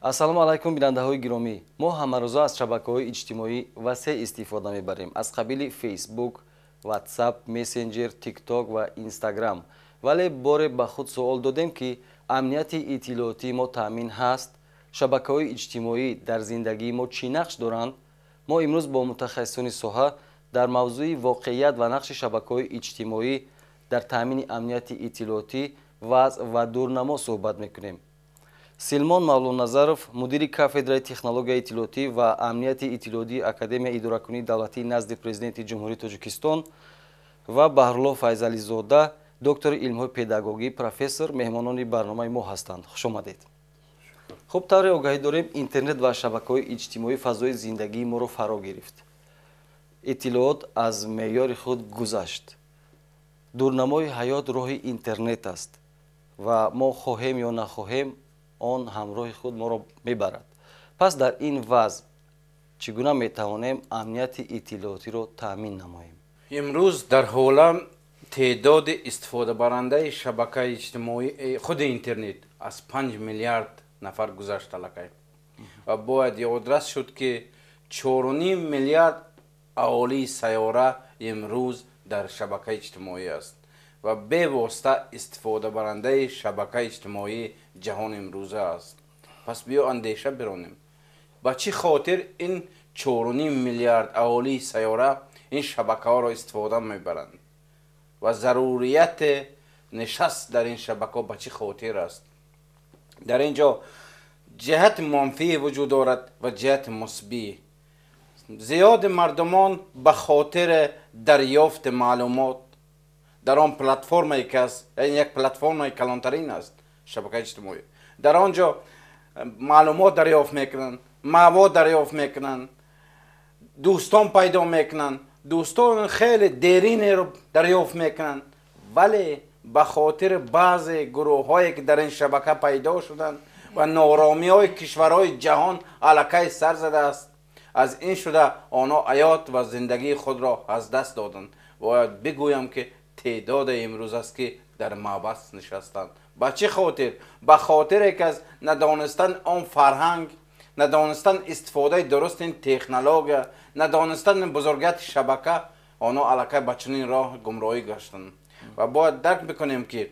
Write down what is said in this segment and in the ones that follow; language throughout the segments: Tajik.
Ассалому алайкум, бинандаҳои гиромӣ. Мо ҳамарӯза аз шабакаҳои иҷтимоӣ васеъ истифода мебарем, аз қабили Фейсбук, Ватсап, мессенҷер, Тикток ва Инстаграм. Вале боре ба худ суол додем, ки амнияти иттилоотии мо таъмин ҳаст? Шабакаҳои иҷтимоӣ дар зиндагии мо чӣ нақш доранд? Мо имрӯз бо мутахассисони соҳа дар мавзӯи воқеият ва нақши шабакаҳои иҷтимоӣ дар таъмини амнияти иттилоотӣ, вазъ ва дурнамо суҳбат мекунем. Силмон Мавлоназаров, мудири кафедраи технологияи иттилоотӣ ва амнияти иттилоотии Академияи идоракунии давлатии назди Президенти Ҷумҳурии Тоҷикистон, ва Баҳрулло Файзализода, доктори илмҳои педагогӣ, профессор, меҳмонони барномаи мо ҳастанд. Хушомадед. Хуб, тавре огаҳӣ дорем, интернет ва шабакаҳои иҷтимоӣ фазои зиндагии моро фаро гирифт. Иттилоот аз меъёри худ гузашт. Дурнамои ҳаёт роҳи интернет аст ва мо хоҳем ё нахоҳем, он ҳамроҳи худ моро мебарад. Пас дар ин вазъ чӣ гуна метавонем амнияти иттилоотиро таъмин намоем? Имрӯз дар олам теъдоди истифодабарандаи шабакаи иҷтимоӣ, худи интернет, аз 5 миллиард нафар гузашт аллакай ва бояд ёдрас шуд, ки 4,5 миллиард аҳолии сайёра имрӯз дар шабакаи иҷтимоӣ аст ва бевосита истифодабарандаи шабакаи иҷтимоии ҷаҳон имрӯза аст. Пас биё андеша биронем, ба чӣ хотир ин 4,5 миллиард аҳолии сайёра ин шабакаҳоро истифода мебаранд ва зарурияти нишаст дар ин шабакаҳо ба чӣ хотир аст. Дар ин ҷо ҷиҳати манфӣ вуҷуд дорад ва ҷиҳати мусбӣ. Зиёди мардумон ба хотири дарёфти маълумот дар он платформае ки аст, як платформаи калонтарин аст шабакаи иҷтимоӣ, дар он ҷо маълумот дарёфт мекунанд, мавод дарёфт мекунанд, дӯстон пайдо мекунанд, дӯстон хеле деринеро дарёфт мекунанд. Вале ба хотири баъзе гурӯҳҳое, ки дар ин шабака пайдо шуданд ва нооромиҳои кишварҳои ҷаҳон аллакай сар задааст, аз ин шуда онҳо ҳаёт ва зиндагии худро аз даст доданд. Бояд бигӯям, ки теъдоде имрӯз аст, ки дар маҳбас нишастанд. Ба чӣ хотир? Ба хотире ки аз надонистан он фарҳанг, надонистан истифодаи дурусти ин технология, надонистани бузургияти шабака, онҳо аллакай ба чунин роҳ гумроҳӣ гаштанд. Ва бояд дарк бикунем, ки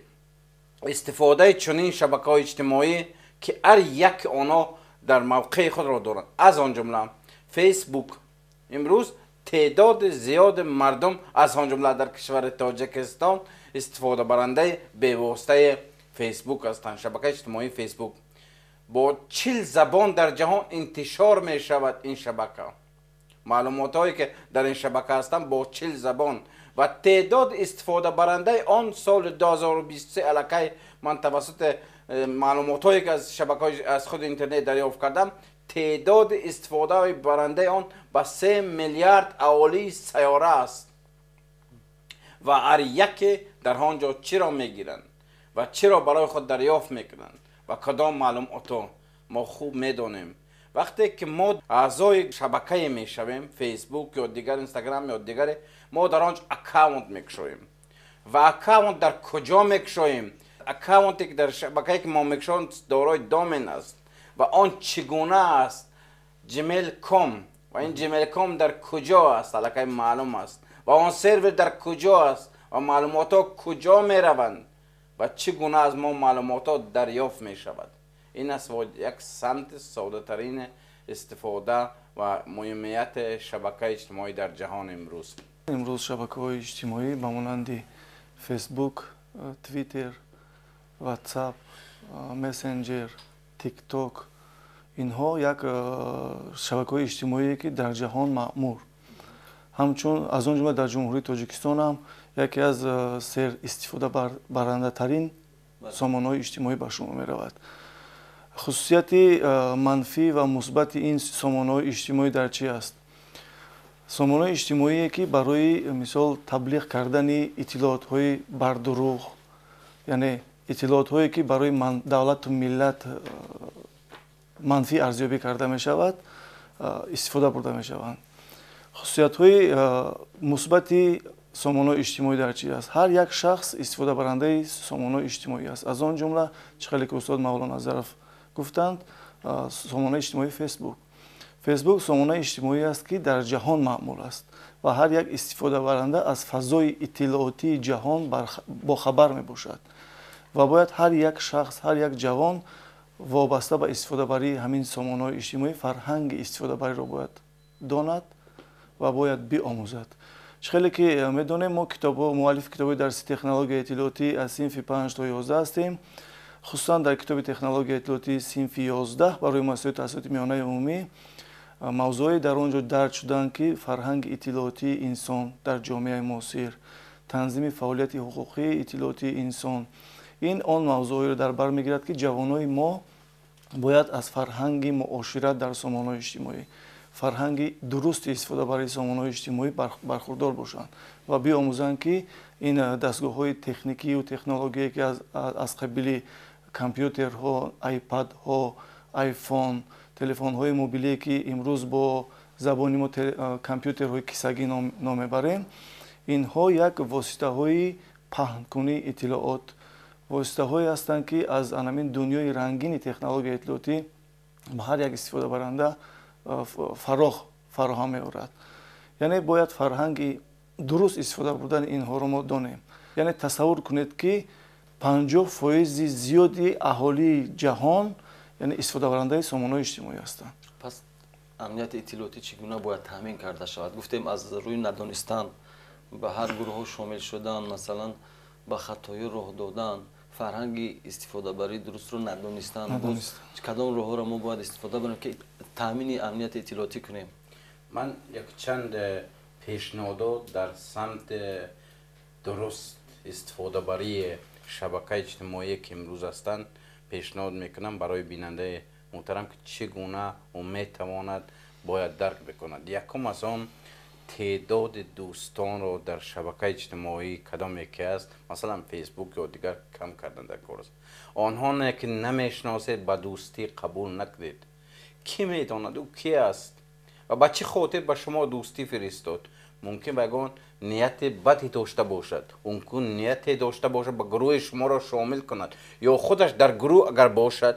истифодаи чунин шабакаҳои иҷтимоӣ, ки ҳар як онҳо дар мавқеи худро доранд, аз он ҷумла Фейсбук, имрӯз теъдоди зиёди мардум, аз он ҷумла дар кишвари Тоҷикистон, истифодабарандаи бевоситаи Фейсбук ҳастанд. Шабакаи иҷтимоии Фейсбук бо 40 забон дар ҷаҳон интишор мешавад. Ин шабака, маълумотҳое ки дар ин шабака ҳастанд, бо 40 забон ва теъдоди истифодабарандаи он соли 2023 аллакай ман тавассути маълумотҳое ки аз шабакаҳои аз худи интернет дарёфт кардам, теъдоди истифодабарандаи он ба 3 миллиард аҳолии сайёра аст. Ва ҳар яке дар он ҷо чиро мегиранд ва чиро барои худ дарёфт мекунанд ва кадом маълумотҳо, мо хуб медонем. Вақте ки мо аъзои шабакае мешавем, Фейсбук ё дигар, Инстаграм ё дигаре, мо дар он ҷо аккаунт мекушоем. Ва аккаунт дар куҷо мекушоем? Аккаунте ки дар шабакае ки мо мекушоем, дорои домен аст ва он чӣ гуна аст? gmail.com. Ва ин gmail.com дар куҷо аст, аллакай маълум аст. Ва он сервер дар куҷо аст ва маълумотҳо куҷо мераванд ва чӣ гуна аз мо маълумотҳо дарёфт мешавад? Ин аст як самти содатарин истифода ва муҳимияти шабакаи иҷтимоӣ дар ҷаҳон имрӯз. Имрӯз шабакаҳои иҷтимоӣ ба монанди Фейсбук, Твиттер, Ватсап, мессенҷер, Тикток, инҳо як шабакаҳои иҷтимоие, ки дар ҷаҳон маъмур, ҳамчун аз он ҷумла дар Ҷумҳурии Тоҷикистон ҳам яке аз серистифодабарандатарин сомонаҳои иҷтимоӣ ба шумор меравад. Хусусияти манфӣ ва мусбати ин сомонаҳои иҷтимоӣ дар чӣ аст? Сомонаҳои иҷтимоие, ки барои мисол таблиғ кардани иттилоотҳои бардурӯғ, яъне иттилоотҳое, ки барои давлату миллат манфӣ арзёбӣ карда мешавад, истифода бурда мешаванд. Хусусиятҳои мусбати сомонаҳои иҷтимоӣ дар чӣ аст? Ҳар як шахс истифодабарандаи сомонаҳои иҷтимоӣ аст. Аз он ҷумла, чӣ хеле ки устод Мавлоназаров гуфтанд, Сомонаи иҷтимоии Фейсбук. Фейсбук сомонаи иҷтимоӣ аст, ки дар ҷаҳон маъмул аст ва ҳар як истифодабаранда аз фазои иттилоотии ҷаҳон бохабар мебошад ва бояд ҳар як шахс, ҳар як ҷавон вобаста ба истифодабарии ҳамин сомонаҳои иҷтимоӣ фарҳанги истифодабариро бояд донад ва бояд биомӯзад. Чӣ хеле ки медонем, мо китобҳо, муаллифи китобҳои дарси технологияи иттилоотӣ аз синфи 5 то 11 ҳастем. Хусусан дар китоби технологияи иттилоотии синфи 11 барои муассисаҳои таҳсилоти миёнаи умумӣ мавзӯъҳое дар он ҷо дарҷ шуданд, ки фарҳанги иттилоотии инсон дар ҷомеаи муосир, танзими фаъолияти ҳуқуқии иттилоотии инсон, ин он мавзӯъҳоеро дар бар мегирад, ки ҷавонони мо бояд аз фарҳанги муошират дар сомонаҳои иҷтимоӣ, фарҳанги дурусти истифодабарии сомонаҳои иҷтимоӣ бархурдор бошанд ва биомӯзанд, ки ин дастгоҳҳои техникию технологие, ки аз қабили компютерҳо, айпадҳо, айфон, телефонҳои мобилие, ки имрӯз бо забони мо компютерҳои кисагӣ ном мебарем, инҳо як воситаҳои паҳнкунии иттилоот, воситаҳое ҳастанд, ки аз анамин дунёи рангини технологияи иттилоотӣ ба ҳар як истифодабаранда фароғ фароҳам меорад. Яъне бояд фарҳанги дуруст истифода бурдани инҳоро мо донем. Яъне тасаввур кунед, ки 50 фоизи зиёди аҳолии ҷаҳон, яъне, истифодабарандаи сомонаҳои иҷтимоӣ ҳастанд. Пас амнияти иттилоотӣ чӣ гуна бояд таъмин карда шавад? Гуфтем, аз рӯи надонистан ба ҳар гурӯҳҳо шомил шудан, масалан, ба хатоӣ роҳ додан, фарҳанги истифодабарии дурустро надонистан, кадом роҳҳоро мо бояд истифода барем, ки таъмини амнияти иттилоотӣ кунем? Ман якчанд пешниҳодот дар самти дуруст истифодабарии шабакаи иҷтимоие, ки имрӯз ҳастанд, пешниҳод мекунам барои бинандаи муҳтарам, ки чӣ гуна ӯ метавонад, бояд дарк бикунад. Якум аз он, теъдоди дӯстонро дар шабакаи иҷтимоӣ, кадоме ки аст, масалан Фейсбук ё дигар, кам кардан дар кор аст. Онҳоне ки намешиносед, ба дӯстӣ қабул накунед. Кӣ медонад, ӯ ки аст ва ба чӣ хотир ба шумо дӯстӣ фиристод? Мумкин ба ягон нияти баде дошта бошад, мумкин нияте дошта бошад, ба гурӯҳи шуморо шомил кунад ё худаш дар гурӯҳ агар бошад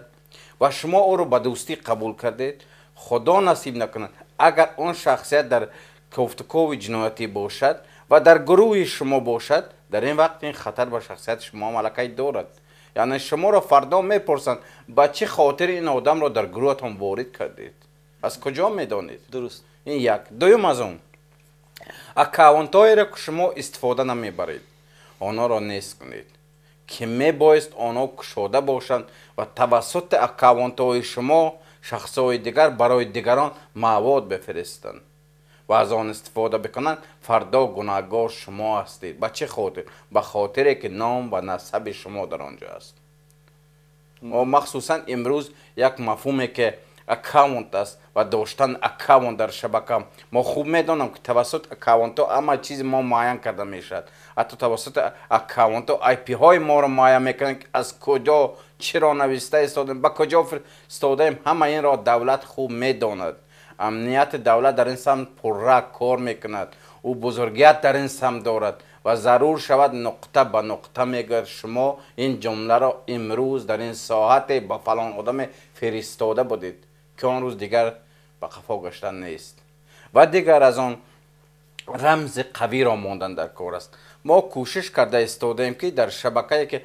ва шумо ӯро ба дӯстӣ қабул кардед, Худо насиб накунад, агар он шахсият дар кофтукови ҷиноятӣ бошад ва дар гурӯҳи шумо бошад, дар ин вақт ин хатар ба шахсияти шумо аллакай дорад. Яъне шуморо фардо мепурсанд, ба чӣ хотир ин одамро дар гурӯҳатон ворид кардед, аз куҷо медонед? Дуруст. Ин як. Дуюм аз он, аккаунтҳоеро, ки шумо истифода намебаред, онҳоро нест кунед, ки мебоист онҳо кушода бошанд ва тавассути аккаунтҳои шумо шахсҳои дигар барои дигарон мавод бифиристанд ва аз он истифода бикунанд. Фардо гунаҳгор шумо ҳастед. Ба чӣ хотир? Ба хотире ки ном ва насаби шумо дар он ҷо аст. Махсусан имрӯз як мафҳуме, ки аккаунт аст ва доштан аккаунт дар шабака, мо хуб медонам, ки тавассути аккаунтҳо ҳама чизи мо муайян карда мешавад. Ҳатто тавассути аккаунтҳо айпиҳои моро муайян мекунанд, ки аз куҷо чиро нависта истодаем, ба куҷо фиристодаем. Ҳама инро давлат хуб медонад. Амнияти давлат дар ин самт пурра кор мекунад, ӯ бузургият дар ин самт дорад ва зарур шавад, нуқта ба нуқта мегӯяд: шумо ин ҷумларо имрӯз дар ин соате ба фалон одаме фиристода будед, ки он рӯз дигар ба қафо гаштан нест. Ва дигар аз он, рамзи қавиро мондан дар кор аст. Мо кӯшиш карда истодаем, ки дар шабакае, ки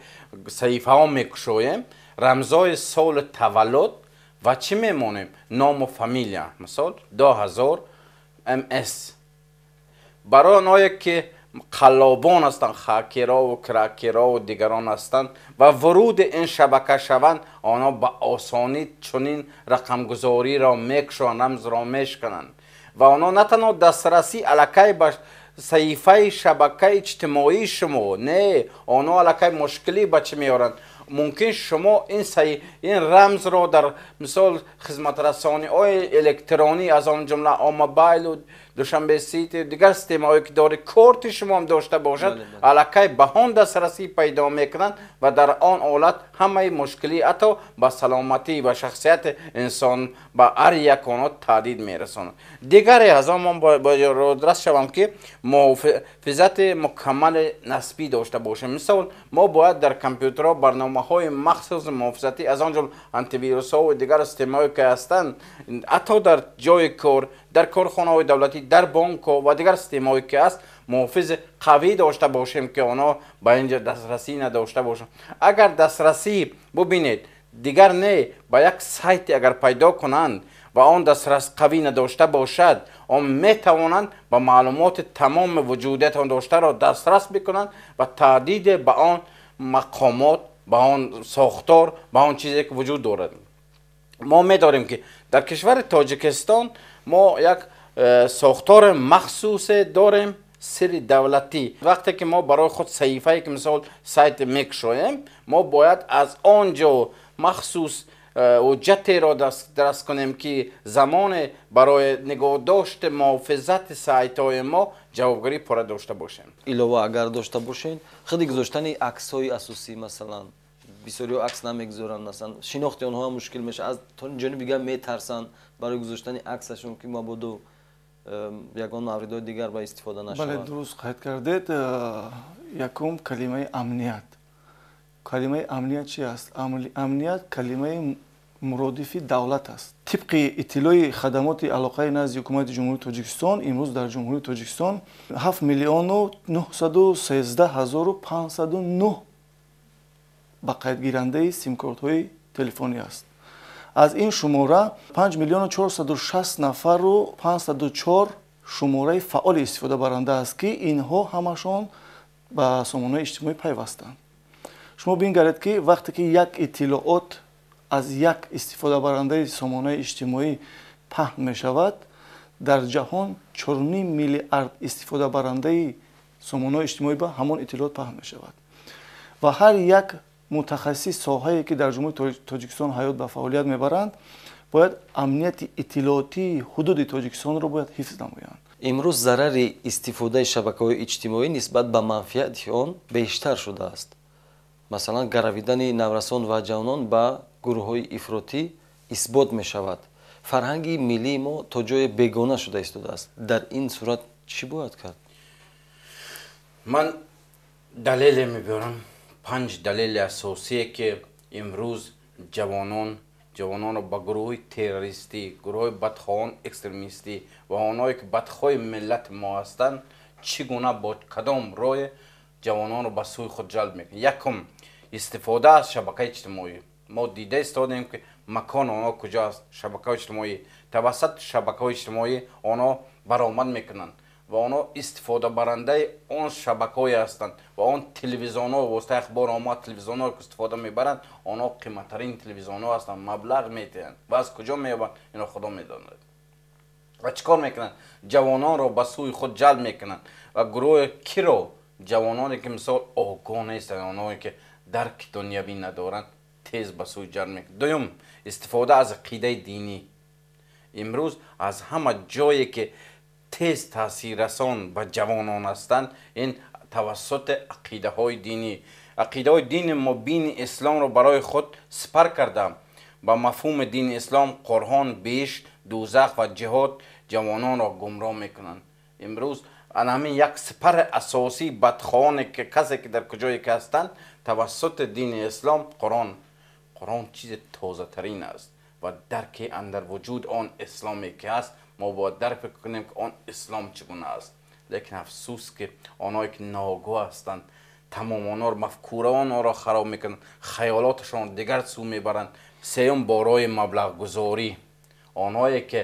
саҳифаҳо мекушоем, рамзҳои соли таваллуд ва чӣ мемонем, ному фамилия, мисол 2000 мс, барои онҳое ки қаллобон ҳастанд, хакерову кракерову дигарон ҳастанд ва вуруди ин шабака шаванд, онҳо ба осонӣ чунин рақамгузориро мекушоянд, рамзро мешкананд ва онҳо на танҳо дастрасӣ аллакай ба саҳифаи шабакаи иҷтимоии шумо не, онҳо аллакай мушкилӣ ба чӣ меоранд? Мумкин шумо ин рамзро дар, мисол, хизматрасониҳои электронӣ, аз он ҷумла омобайлу Душанбе Сити, дигар системаҳое ки дори корти шумо ҳам дошта бошад, аллакай ба он дастрасӣ пайдо мекунанд ва дар он ҳолат ҳамаи мушкилӣ ҳатто ба саломатӣ ва шахсияти инсон ба ҳар як онҳо таҳдид мерасонад. Дигаре аз он мо бояд родрас шавам, ки муҳофизати мукаммали насбӣ дошта бошем. Мисол, мо бояд дар компютерҳо барномаҳои махсуси муҳофизатӣ, аз он ҷумла антивирусҳо ва дигар системаҳое ки ҳастанд, ҳатто дар ҷои кор, дар корхонаҳои давлатӣ, дар бонкҳо ва дигар системаҳое ки ҳаст, муҳофизи қавӣ дошта бошем, ки онҳо ба инҷа дастрасӣ надошта бошанд. Агар дастрасӣ бубинед, дигар не, ба як сайте агар пайдо кунанд ва он дастрас қавӣ надошта бошад, он метавонанд ба маълумоти тамоми вуҷудиятон доштаро дастрас бикунанд ва таҳдиде ба он мақомот, ба он сохтор, ба он чизе ки вуҷуд дорад. Мо медорем, ки дар кишвари Тоҷикистон мо як сохтори махсусе дорем, сирри давлатӣ. Вақте ки мо барои худ саҳифае ки мисол сайт мекушоем, мо бояд аз он ҷо махсус ҳуҷҷатеро дастрас кунем, ки замоне барои нигоҳдошти муҳофизати сайтҳои мо ҷавобгарии пурра дошта бошем. Илова агар дошта бошед, худи гузоштани аксҳои асосӣ, масалан, бисёриҳо акс намегузоранд, масалан, шинохти онҳо ҳам мушкил мешавад, аз ҷониби дигар метарсанд барои гузоштани аксашон, ки мабодо ягон мавридҳои дигар ба истифода нашавад. Бале, дуруст қайд кардед. Якум калимаи амният. Калимаи амният чи аст? Амният калимаи муродифи давлат аст. Тибқи иттилои хадамоти алоқаи назди ҳукумати Ҷумҳурии Тоҷикистон, имрӯз дар Ҷумҳурии Тоҷикистон 7 миллиону 913 ҳазору 509 ба қайдгирандаи симкортҳои телефонӣ аст. Аз ин шумора 5 миллиону 460 нафару 504 шумораи фаъоли истифодабаранда аст, ки инҳо ҳамашон ба сомонаҳои иҷтимоӣ пайвастанд. Шумо бингаред, ки вақте ки як иттилоот аз як истифодабарандаи сомонаи иҷтимоӣ паҳн мешавад, дар ҷаҳон 4,5 миллиард истифодабарандаи сомонаҳои иҷтимоӣ ба ҳамон иттилоот паҳн мешавад. Ва ҳар як мутахассис соҳае ки дар Ҷумҳурии Тоҷикистон ҳаёт ба фаъолият мебаранд, бояд амнияти иттилоотии ҳудуди Тоҷикистонро бояд ҳифз намоянд. Имрӯз зарари истифодаи шабакаҳои иҷтимоӣ нисбат ба манфиати он бештар шудааст. Масалан, гаравидани наврасон ва ҷавонон ба гурӯҳҳои ифротӣ исбот мешавад. Фарҳанги миллии мо то ҷое бегона шуда истодааст. Дар ин сурат чӣ бояд кард? Ман далеле мебиёрам, панҷ далели асосие, ки имрӯз ҷавононро ба гурӯҳи террористӣ, гурӯҳҳои бадхоҳон, экстремистӣ ва онҳое ки бадхоҳи миллати мо ҳастанд, чӣ гуна, бо кадом роҳе ҷавононро ба сӯи худ ҷалб мекунанд. Якум, истифода аз шабакаи иҷтимоӣ. Мо дида истодем, ки макони онҳо куҷо аст. Шабакаҳои иҷтимоӣ, тавассути шабакаҳои иҷтимоӣ онҳо баромад мекунанд ва онҳо истифодабарандаи он шабакаҳое ҳастанд ва он телевизионҳо, воситаи ахбори омма, телевизионҳое ки истифода мебаранд, онҳо қиматтарин телевизионҳо ҳастанд, маблағ медиҳанд ва аз куҷо меёбанд, ино Худо медонад. Ва чӣ кор мекунанд? Ҷавононро ба сӯи худ ҷалб мекунанд. Ва гурӯҳи киро? Ҷавононе ки мисол огоҳ нестанд, онҳое ки дарки дунявӣ надоранд, тез ба сӯи ҷалб мекунанд. Дуюм, истифода аз ақидаи динӣ. Имрӯз аз ҳама ҷое ки тез таъсиррасон ба ҷавонон ҳастанд, ин тавассути ақидаҳои динӣ. Ақидаҳои дини мубини исломро барои худ сипар кардам. Ба мафҳуми дини ислом, Қуръон, биҳишт, дӯзах ва ҷиҳод ҷавононро гумроҳ мекунанд. Имрӯз ана ҳамин як сипари асосии бадхоҳоне ки касе ки дар куҷое ки ҳастанд, тавассути дини ислом, Қуръон. Қуръон чизи тозатарин аст ва дарки андар вуҷуд он исломе ки ҳаст, мо бояд дарк кунем, ки он ислом чӣ гуна аст. Лекин афсӯс, ки онҳое ки ноогоҳ ҳастанд, тамом онҳоро, мафкураи онҳоро хароб мекунанд, хаёлоташонро дигар сӯ мебаранд. Сеюм, борои маблағгузорӣ. Онҳое ки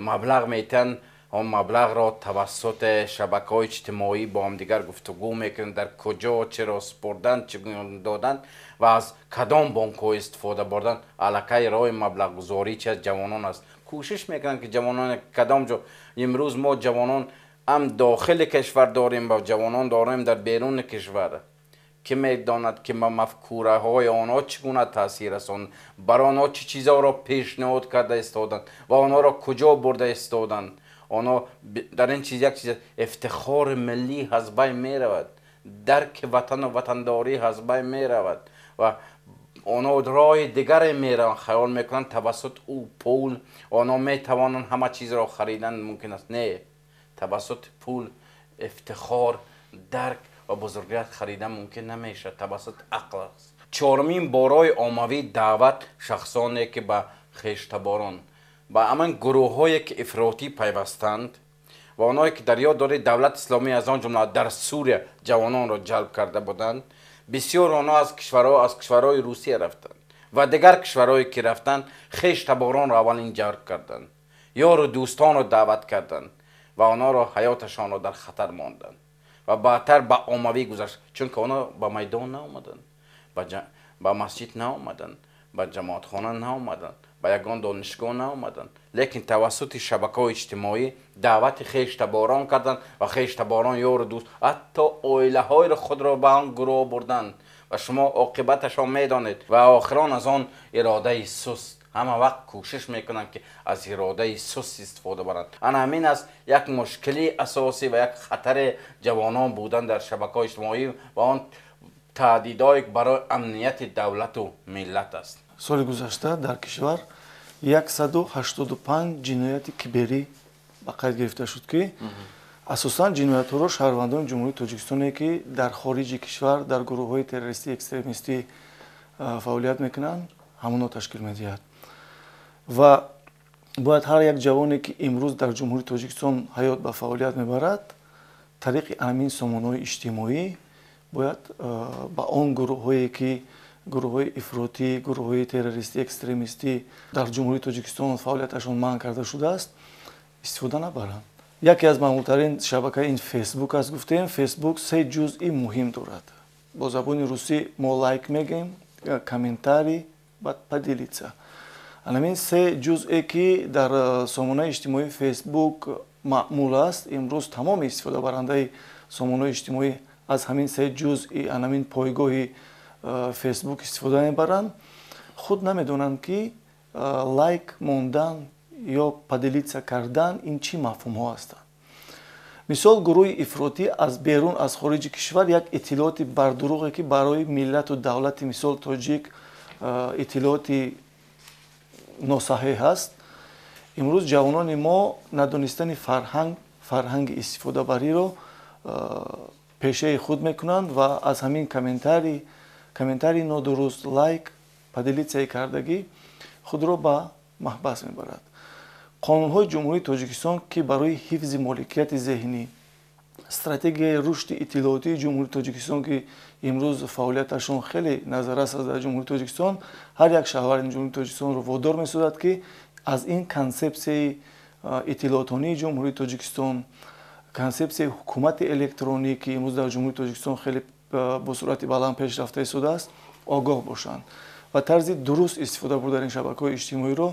маблағ метиҳанд, он маблағро тавассути шабакаҳои иҷтимоӣ бо ҳамдигар гуфтугӯ мекунанд, дар куҷо чиро супурдан, чӣ додан ва аз кадом бонкҳо истифода бурдан. Аллакай роҳи маблағгузорӣ чи аз ҷавонон аст. Кӯшиш мекунанд, ки ҷавонон кадом ҷо. Имрӯз мо ҷавонон ҳам дохили кишвар дорем ва ҷавонон дорем дар беруни кишвар, ки медонад, ки ба мафкураҳои онҳо чӣ гуна таъсир расонд, бар онҳо чӣ чизҳоро пешниҳод карда истоданд ва онҳоро куҷо бурда истоданд. Онҳо дар ин чиз як чиз ифтихори миллӣ аз байн меравад, дарки ватану ватандорӣ аз байн меравад ва онҳо роҳи дигаре мераванд, хаёл мекунанд тавассути ӯ пул онҳо метавонанд ҳама чизро харидан мумкин аст. Не, тавассути пул ифтихор, дарк ва бузургият харидан мумкин намешавад, тавассути ақл аст. Чорумин борои оммавӣ даъват шахсоне ки ба хештаборон, ба ҳаман гурӯҳҳое ки ифротӣ пайвастанд ва онҳое ки дар ёд доред давлати исломӣ аз он ҷумла дар Сурия ҷавононро ҷалб карда буданд, бисёр онҳо аз кишварҳои Русия рафтанд ва дигар кишварҳое ки рафтанд хештаборонро аввалин ҷалб карданд, ёру дӯстонро даъват карданд ва онҳоро ҳаёташонро дар хатар монданд ва баъдтар ба оммавӣ гузашт, чунки онҳо ба майдон наомаданд, ба масҷид наомаданд, ба ҷамоатхона наомаданд, ба ягон донишгоҳ наомаданд, лекин тавассути шабакаҳои иҷтимоӣ даъвати хештаборон карданд ва хештаборон, ёру дӯст, ҳатто оилаҳои худро ба он гурӯҳ бурданд ва шумо оқибаташон медонед. Ва охирон аз он иродаи суст, ҳама вақт кӯшиш мекунанд ки аз иродаи суст истифода баранд. Ана ҳамин аст як мушкили асосӣ ва як хатари ҷавонон будан дар шабакаҳои иҷтимоӣ ва он таҳдидҳое барои амнияти давлату миллат аст. Соли гузашта дар кишвар 185 ҷинояти киберӣ ба қайд гирифта шуд, ки асосан ҷиноятҳоро шаҳрвандони Ҷумҳурии Тоҷикистоне ки дар хориҷи кишвар дар гурӯҳҳои террористӣ экстремистӣ фаъолият мекунанд, ҳамонҳо ташкил медиҳад. Ва бояд ҳар як ҷавоне ки имрӯз дар Ҷумҳурии Тоҷикистон ҳаёт ба фаъолият мебарад, тариқи ҳамин сомонаҳои иҷтимоӣ бояд ба он гурӯҳҳое ки гурӯҳҳои ифротӣ, гурӯҳҳои террористӣ, экстремистӣ дар Ҷумҳурии Тоҷикистон фаъолияташон манъ карда шудааст, истифода набаранд. Яке аз маъмултарин шабакаи ин Фейсбук аст. Гуфтем, Фейсбук се ҷузъи муҳим дорад. Бо забони русӣ мо лайк мегӯем, комментарий, баъд поделиться. Ҳамин се ҷузъе ки дар сомонаи иҷтимоии Фейсбук маъмул аст, имрӯз тамоми истифодабарандаи сомонаҳои иҷтимоӣ аз ҳамин се ҷузъи ҳамин пойгоҳи Фейсбук истифода мебаранд, худ намедонанд ки лайк мондан ё поделиться кардан ин чӣ мафҳумҳо ҳастанд. Мисол, гурӯҳи ифротӣ аз берун, аз хориҷи кишвар як иттилооти бардурӯғе ки барои миллату давлати мисол тоҷик иттилооти носаҳеҳ ҳаст, имрӯз ҷавонони мо надонистани фарҳанг, фарҳанги истифодабариро пешаи худ мекунанд ва аз ҳамин комментарий нодуруст, лайк, поделитсияи кардагӣ худро ба маҳбас мебарад. Қонунҳои Ҷумҳурии Тоҷикистон ки барои ҳифзи моликияти зеҳнӣ, стратегияи рушди иттилоотии Ҷумҳурии Тоҷикистон ки имрӯз фаъолияташон хеле назаррас аст дар Ҷумҳурии Тоҷикистон, ҳар як шаҳрванди Ҷумҳурии Тоҷикистонро водор месозад ки аз ин консепсияи иттилоотонии Ҷумҳурии Тоҷикистон, консепсияи ҳукумати электронӣ ки имрӯз дар Ҷумҳурии Тоҷикистон хеле бо суръати баланд пеш рафта истодааст, огоҳ бошанд ва тарзи дуруст истифода бурдани шабакаҳои иҷтимоиро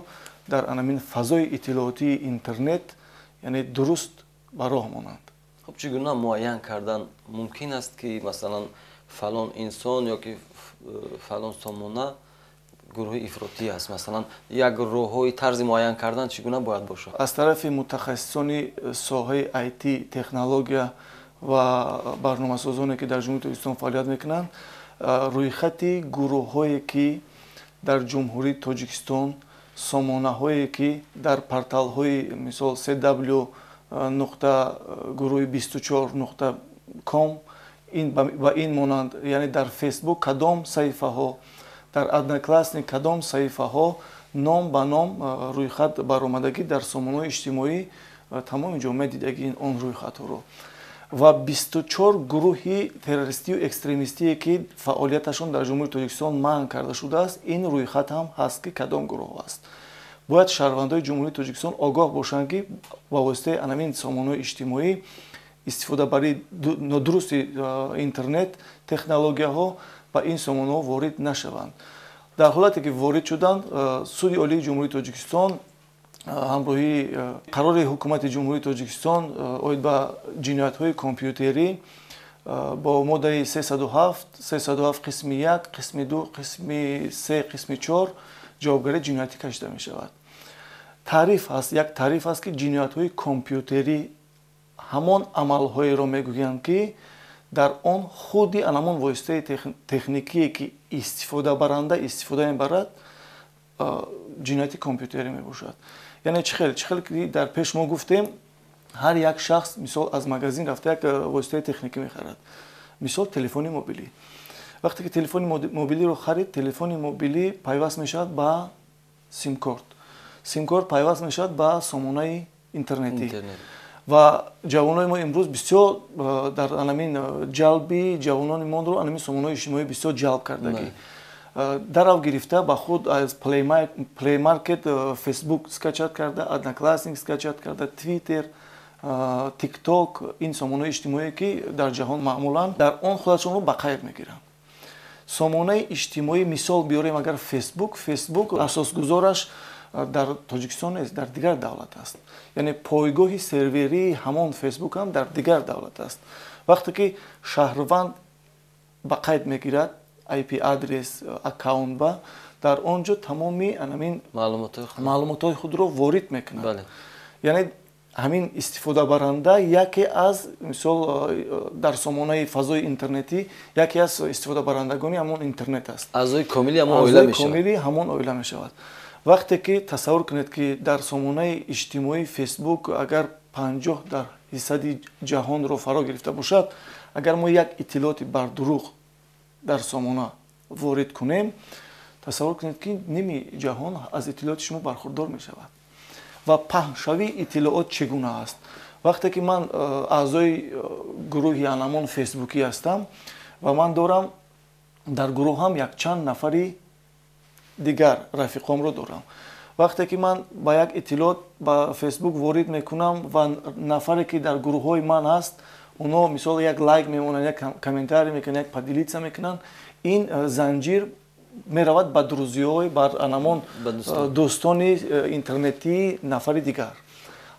дар ҳамин фазои иттилоотии интернет, яъне дуруст ба роҳ монанд. Хуб, чӣ гуна муайян кардан мумкин аст ки масалан фалон инсон ё ки фалон сомона гурӯҳи ифротӣ аст? Масалан, як роҳҳои тарзи муайян кардан чӣ гуна бояд бошад? Аз тарафи мутахассисони соҳаи IT, технология ва барномасозоне ки дар Ҷумҳурии Тоҷикистон фаъолият мекунанд, рӯйхати гурӯҳҳое ки дар Ҷумҳурии Тоҷикистон, сомонаҳое ки дар порталҳои мисол cw нуқта гурӯҳи 24 нуқта ком ва ин монанд, яъне дар Фейсбук кадом саҳифаҳо, дар Одноклассник кадом саҳифаҳо ном ба ном рӯйхат баромадагӣ дар сомонаҳои иҷтимоӣ тамоми ҷомеа дидагӣ он рӯйхатҳоро ва 24 гурӯҳи террористию экстремистие ки фаъолияташон дар Ҷумҳурии Тоҷикистон манъ карда шудааст, ин рӯйхат ҳам ҳаст ки кадом гурӯҳ аст. Бояд шаҳрвандои Ҷумҳурии Тоҷикистон огоҳ бошанд ки ба воситаи ҳамин сомонаҳои иҷтимоӣ истифодабарии нодурусти интернет технологияҳо ба ин сомонаҳо ворид нашаванд. Дар ҳолате ки ворид шуданд, Суди Олии Ҷумҳурии Тоҷикистон ҳамроҳии қарори Ҳукумати Ҷумҳурии Тоҷикистон оид ба ҷиноятҳои компютерӣ бо моддаи 307, 307 қисми 1, қисми 2, қисми 3, қисми 4 ҷавобгарии ҷиноятӣ кашида мешавад. Таъриф ҳаст, як таъриф ҳаст, ки ҷиноятҳои компютерӣ ҳамон амалҳоеро мегӯянд, ки дар он худи анамон воситаи техникие, ки истифодабаранда истифода мебарад, ҷинояти компютерӣ мебошад. Яъне чӣ хел ки дар пеш мо гуфтем, ҳар як шахс мисол аз магазин рафта як воситаи техникӣ мехарад, мисол телефони мобилӣ. Вақте ки телефони мобилиро харид, телефони мобилӣ пайваст мешавад ба симкорт, симкорт пайваст мешавад ба сомонаи интернетӣ. Ва ҷавонони мо имрӯз бисёр дар анамин ҷалби ҷавонони моро анамин сомонаҳои иҷтимоӣ бисёр ҷалб кардагӣ. Дарав гирифта ба худ аз Play Market Facebook скачать карда, Одноклассник скачать карда, Twitter, TikTok, ин сомонаҳои иҷтимоие, ки дар ҷаҳон маъмулан дар он худашонро ба қайд мегиранд. Сомонаи иҷтимоӣ мисол биёрем агар Facebook, Facebook асосгузораш дар Тоҷикистон нест, дар дигар давлат аст. Яъне пойгоҳи серверии ҳамон Facebook ҳам дар дигар давлат аст. Вақте ки шаҳрванд ба қайд мегирад IP адрес аккаунт ба, дар он ҷо тамоми анамин маълумотҳои худро ворид мекунад. Яъне ҳамин истифодабаранда яке аз мисол дар сомонаи фазои интернетӣ яке аз истифодабарандагони ҳамон интернет аст. Аъзои комили ҳамон оила мешавад. Комили ҳамон оила мешавад. Вақте ки тасаввур кунед, ки дар сомонаи иҷтимоии Facebook агар 50% ҷаҳонро фаро гирифта бошад, агар мо як иттилооти бардурӯғ дар сомона ворид кунем, тасаввур кунед, ки ними ҷаҳон аз иттилооти шумо бархурдор мешавад. Ва паҳншавии иттилоот чӣ гуна аст? Вақте ки ман аъзои гурӯҳи анамон фейсбукӣ ҳастам ва ман дорам дар гурӯҳам якчанд нафари дигар рафиқомро дорам. Вақте ки ман ба як иттилоот ба фейсбук ворид мекунам ва нафаре, ки дар гурӯҳҳои ман ҳаст, онҳо мисол як лайк мемонанд, як комментарий мекунанд, як поделиться мекунанд, ин занҷир меравад ба друзья ҳои, бар анамон дӯстони интернетии нафари дигар.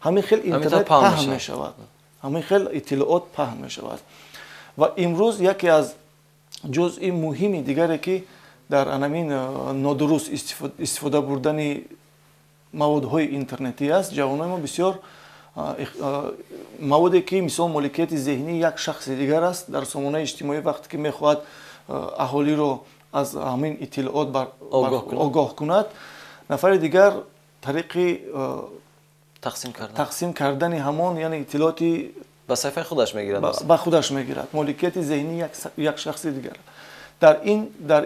Ҳамин хел интернет паҳн мешавад, ҳамин хел иттилоот паҳн мешавад. Ва имрӯз яке аз ҷузъи муҳими дигаре, ки дар анамин нодуруст истифода бурдани маводҳои интернетӣ аст, ҷавонои мо бисёр маводе, ки мисол моликияти зеҳнии як шахси дигар аст, дар сомонаи иҷтимоӣ вақте ки мехоҳад аҳолиро аз ҳамин иттилоот огоҳ кунад, нафари дигар тариқи тақсим кардани ҳамон, яъне иттилооти ба саҳифаи худаш мегирад, ба худаш мегирад моликияти зеҳнии як шахси дигар. Дар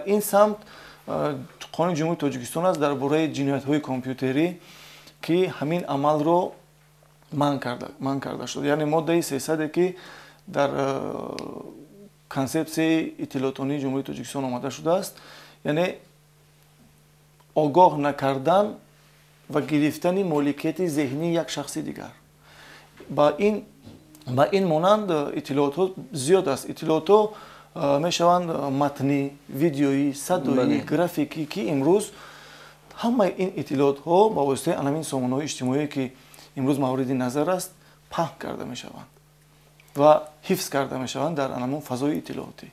ин самт Қонуни Ҷумҳурии Тоҷикистон аст дар бораи ҷиноятҳои компютерӣ, ки ҳамин амалро манъ карда шуд. Яъне моддаи 300-е, ки дар консепсияи иттилоотонии Ҷумҳурии Тоҷикистон омада шудааст, яъне огоҳ накардан ва гирифтани моликияти зеҳнии як шахси дигар. Ба ин монанд иттилоотҳо зиёд аст. Иттилоотҳо мешаванд матнӣ, видеоӣ, садоӣ, графикӣ, ки имрӯз ҳамаи ин иттилоотҳо ба воситаи анамин сомонаҳои иҷтимоие, ки имрӯз мавриди назар аст, паҳн карда мешаванд ва ҳифз карда мешаванд дар анамон фазои иттилоотӣ.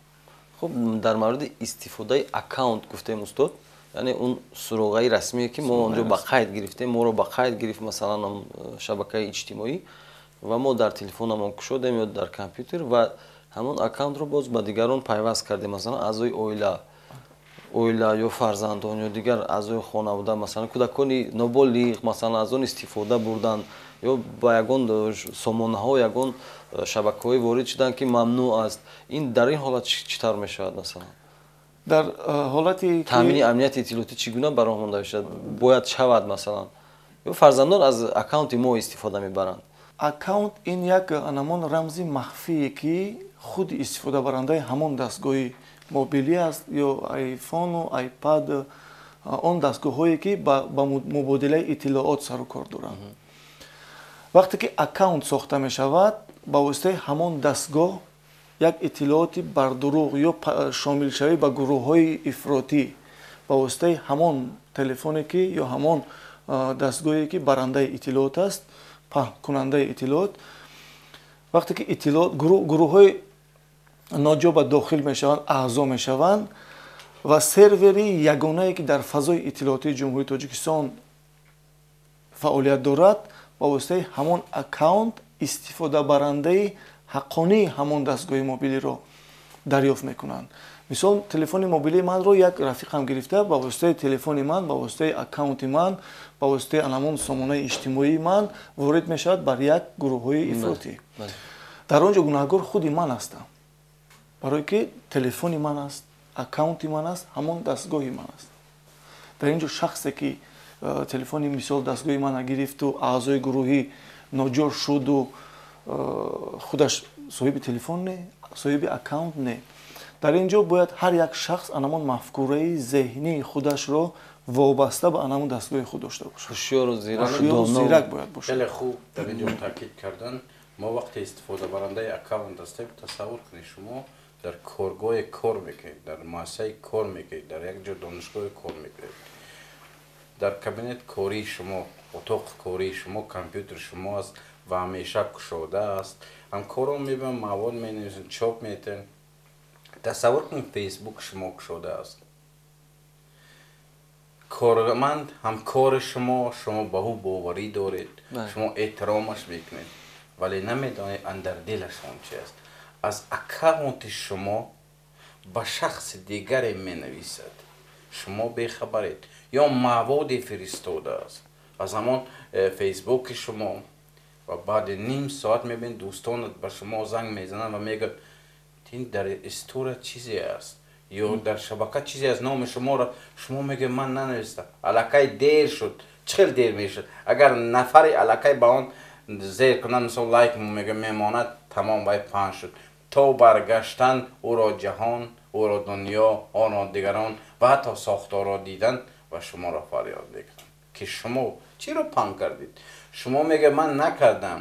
Хуб, дар мавриди истифодаи аккаунт гуфтем, устод, яъне он суроғаи расмие, ки мо онҷо ба қайд гирифтем, моро ба қайд гирифт, масалан, шабакаи иҷтимоӣ, ва мо дар телефонамон кушодем ё дар компютер ва ҳамон аккаунтро боз ба дигарон пайваст кардем, масалан, аъзои оила ё фарзандон ё дигар аъзои хонавода, масалан, кӯдакони ноболиғ, масалан, аз он истифода бурданд ё ба ягон сомонаҳо, ягон шабакаҳое ворид шуданд, ки мамнӯъ аст. Ин дар ин ҳолат чӣ тавр мешавад, масалан? Дар ҳолати таъмини амнияти иттилоотӣ чӣ гуна ба роҳ монда мешавад, бояд шавад, масалан, ё фарзандон аз аккаунти мо истифода мебаранд? Аккаунт ин як анамон рамзи махфие, ки худи истифодабарандаи ҳамон дастгоҳи мобилӣ аст, ё айфону айпад, он дастгоҳҳое, ки ба мубодилаи иттилоот сару кор доранд. Вақте ки аккаунт сохта мешавад, ба воситаи ҳамон дастгоҳ як иттилооти бардурӯғ ё шомилшавӣ ба гурӯҳҳои ифротӣ ба воситаи ҳамон телефоне, ки ё ҳамон дастгоҳе, ки барандаи иттилоот аст, паҳнкунандаи иттилоот, вақте ки иттилоот гурӯҳҳои ноҷо ба дохил мешаванд, аъзо мешаванд ва сервери ягонае, ки дар фазои иттилоотии Ҷумҳурии Тоҷикистон фаъолият дорад, ба воситаи ҳамон аккаунт истифодабарандаи ҳаққонии ҳамон дастгоҳи мобилиро дарёфт мекунанд. Мисол, телефони мобилии манро як рафиқам гирифта, ба воситаи телефони ман, ба воситаи аккаунти ман, ба воситаи анамон сомонаи иҷтимоии ман ворид мешавад бар як гурӯҳҳои ифротӣ. Дар он ҷо гунаҳгор худи ман ҳастам, барое ки телефони ман аст, аккаунти ман аст, ҳамон дастгоҳи ман аст. Дар ин ҷо шахсе ки телефони, мисол, дастгоҳи мана гирифту аъзои гурӯҳӣ ноҷор шуду худаш соҳиби телефон не, соҳиби аккаунт не. Дар ин ҷо бояд ҳар як шахс анамон мафкураи зеҳнии худашро вобаста ба анамон дастгоҳи худ дошта бошад. Ҳушёру зирак бояд бошад. Хеле хуб дар ин ҷо таъкид кардан. Мо вақте истифодабарандаи аккаунт ҳастем, тасаввур кунед, шумо дар коргоҳе кор мекунед, дар муассисае кор мекунед, дар як ҷо донишгоҳе кор мекунед. Дар кабинет кории шумо, отоқи кории шумо, компютер шумо аст ва ҳамеша кушода аст. Ҳамкорон мебинанд, мавод менависанд, чоп метиҳанд. Тасаввур кунед, фейсбук шумо кушода аст. Корманд ҳамкори шумо, шумо ба ӯ боварӣ доред, шумо эҳтиромаш мекунед, вале намедонед андар дилашон чи аст. Аз аккаунти шумо ба шахси дигаре менависад, шумо бехабаред, ё маводе фиристодааст аз ҳамон фейсбуки шумо, ва баъди ним соат мебинед дӯстонат ба шумо занг мезананд ва мегӯянд ин дар история чизе аст ё дар шабака чизе аз номи шуморо. Шумо мегӯед ман нанавистам, аллакай дер шуд. Чӣ хел дер мешуд? Агар нафаре аллакай ба он зер кунад, мисол лайк мега мемонад, тамом, вай паҳн шуд. То баргаштан ӯро ҷаҳон, ӯро дунё, онро дигарон ва ҳатто сохторро дидан ва шуморо фарёд мекунанд ки шумо чиро паҳн кардед. Шумо мегӯед ман накардам.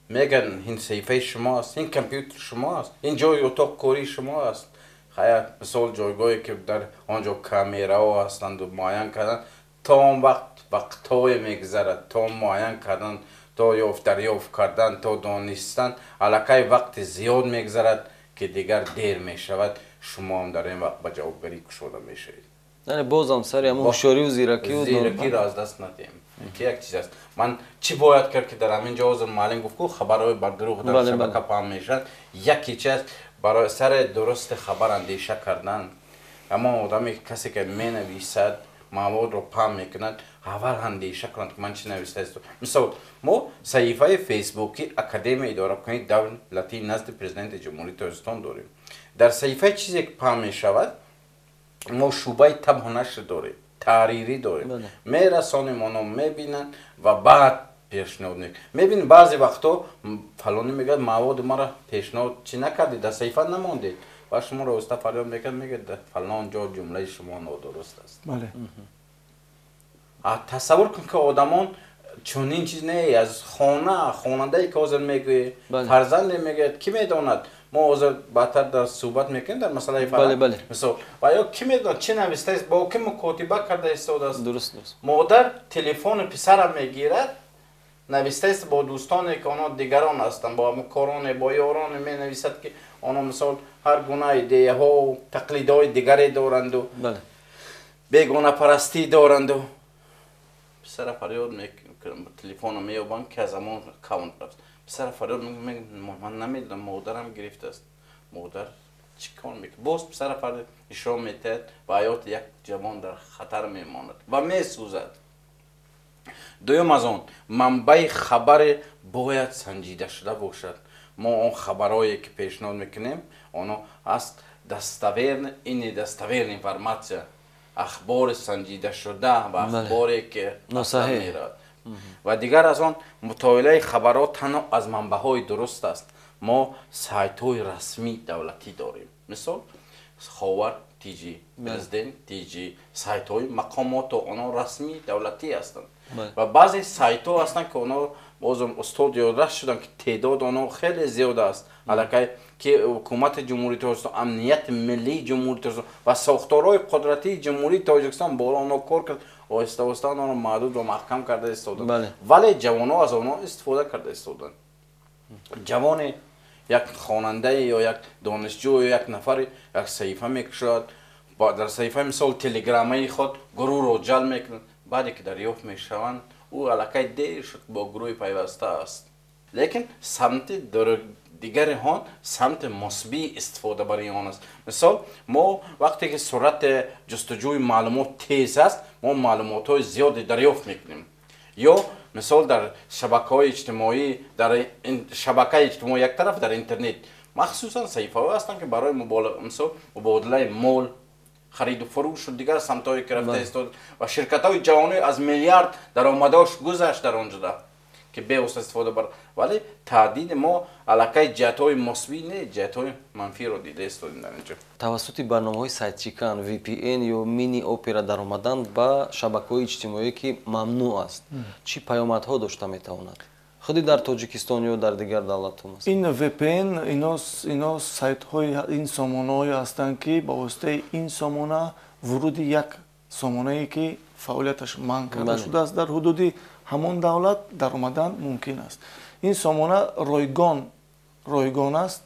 Мегӯянд ин саҳифаи шумо аст, ин компютер шумо аст, ин ҷои отоқ кории шумо аст. Хая, мисол, ҷойгоҳе ки дар он ҷо камераҳо ҳастанду муайян кардан, то он вақт вақтҳое мегузарад, то муайян кардан, то дарёфт кардан, то донистан, аллакай вақти зиёд мегузарад ки дигар дер мешавад. Шумо ҳам дар ин вақт ба ҷавобгарӣ кушода мешавед. Яъне бозам сари ҳамон ҳушёриву зиракию зиракиро аз даст надиҳем, ки як чиз аст. Ман чӣ бояд кард, ки дар ҳамин ҷо ҳозир муаллим гуфт, ку хабарҳои бардурӯғ дар шабака паҳн мешавад. Яке чи аст? Барои сари дурусти хабар андеша кардан. Ҳамон одаме, касе ки менависад, маводро паҳн мекунад, аввал андеша кунад, ки ман чӣ нависта. Мисол, мо саҳифаи фейсбуки Академияи идоракунии давлатии назди Президенти Ҷумҳурии Тоҷикистон дорем. Дар саҳифаи чизе ки паҳн мешавад, мо шӯъбаи табҳу нашр дорем, таҳрирӣ дорем, мерасонем, оно мебинанд ва баъд пешниҳод мекунанд. Мебинем, баъзе вақтҳо фалонӣ мегӯяд, маводи маро пешниҳод чӣ накардед, дар саҳифа намондед, ва шуморо оҳиста фарёд мекунад, мегӯяд фалон ҷо ҷумлаи шумо нодуруст аст. Тасаввур кун, ки одамон чунин чиз не, аз хона хонандае ки ҳозир мегӯӣ, фарзанде мегӯяд, кӣ медонад, мо ҳозир баъдтар дар суҳбат мекунем дар масъалаи фарҳанг, мисол, ва ё кӣ медонад чӣ навистааст, бо кӣ мукотиба карда истодааст. Модар телефони писарам мегирад, навистааст бо дӯстоне ки онҳо дигарон ҳастанд, бо ҳамкороне, бо ёроне менависад, ки онҳо, мисол, ҳар гуна идеяҳо, тақлидҳои дигаре доранду бегонапарастӣ доранду. Писара фарёд мекунад, телефонро меёбанд, ки аз ҳамон аккаунт рафт. Писара фарёд мекунад, ман намедонам, модарам гирифтааст. Модар чӣ кор мекунад? Боз писара фарёд ишора метиҳад ва ҳаёти як ҷавон дар хатар мемонад ва месӯзад. Дуюм, аз он манбаи хабаре бояд санҷида шуда бошад. Мо он хабарҳое ки пешниҳод мекунем, онҳо аст достоверный и недостоверный информация, ахбори санҷидашуда ва ахборе ки меравад. Ва дигар аз он, мутолиаи хабарҳо танҳо аз манбаъҳои дуруст аст. Мо сайтҳои расмии давлатӣ дорем, мисол, Ховар ТЖ, Президент ТЖ, сайтҳои мақомоту онҳо расмии давлатӣ ҳастанд. Ва баъзе сайтҳо ҳастанд, ки онҳо бозм устод ёдрас шуданд, ки теъдоди онҳо хеле зиёд аст аллакай, ки ҳукумати Ҷумҳурии Тоҷикистон, амнияти миллии Ҷумҳурии Тоҷикистон ва сохторҳои қудратии Ҷумҳурии Тоҷикистон боло онҳо кор кард, оҳиста оҳиста онҳоро маҳдуд ва маҳкам карда истоданд, вале ҷавонҳо аз онҳо истифода карда истоданд. Ҷавоне, як хонандае ё як донишҷӯ ё як нафаре як саҳифа мекушояд, дар саҳифаи, мисол, телеграммаи худ гурӯҳро ҷалб мекунад. Баъде ки дарёфт мешаванд, ӯ аллакай дер шуд, бо гурӯҳи пайваста аст. Лекин самти дигари он самти мусбии истифодабарии он аст. Мисол, мо вақте ки суръати ҷустуҷӯи маълумот тез аст, мо маълумотҳои зиёде дарёфт мекунем. Ё мисол, дар шабакаҳои иҷтимоӣ, дар шабакаи иҷтимоӣ як тараф, дар интернет махсусан саҳифаҳое ҳастанд, ки барои мисол мубодилаи мол, хариду фурӯшу дигар самтҳое ки рафта истод ва ширкатҳои ҷаҳонӣ аз миллиард даромадош гузашт дар он ҷуда, ки бевосита истифода бар. Вале таҳдиди мо аллакай ҷиҳатҳои мусбӣ не, ҷиҳатҳои манфиро дида истодем дар инҷо. Тавассути барномаҳои сайтчикан, VPN ё мини опера даромадан ба шабакаҳои иҷтимоӣ, ки мамнӯъ аст, чӣ паёмадҳо дошта метавонад худи дар Тоҷикистон ё дар дигар давлатҳо? Ин VPN, ино сайтҳои, ин сомонаҳое ҳастанд, ки ба воситаи ин сомона вуруди як сомонае, ки фаъолияташ манъ карда шудааст дар ҳудуди ҳамон давлат, даромадан мумкин аст. Ин сомона ройгон аст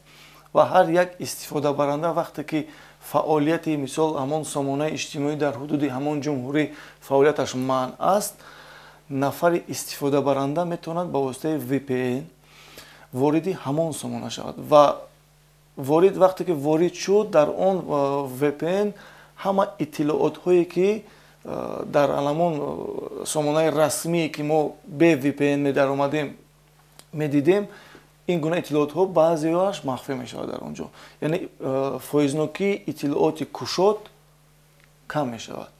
ва ҳар як истифодабаранда, вақте ки фаъолияти, мисол, ҳамон сомонаи иҷтимоӣ дар ҳудуди ҳамон ҷумҳурӣ фаъолияташ манъ аст, нафари истифодабаранда метавонад ба воситаи VPN вориди ҳамон сомона шавад ва ворид вақте ки ворид шуд, дар он VPN ҳама иттилоотҳое, ки дар ҳамон сомонаи расмие, ки мо бе VPN медаромадем, медидем, ин гуна иттилоотҳо баъзеаш махфӣ мешавад дар он ҷо, яъне фоизнокии иттилооти кушод кам мешавад.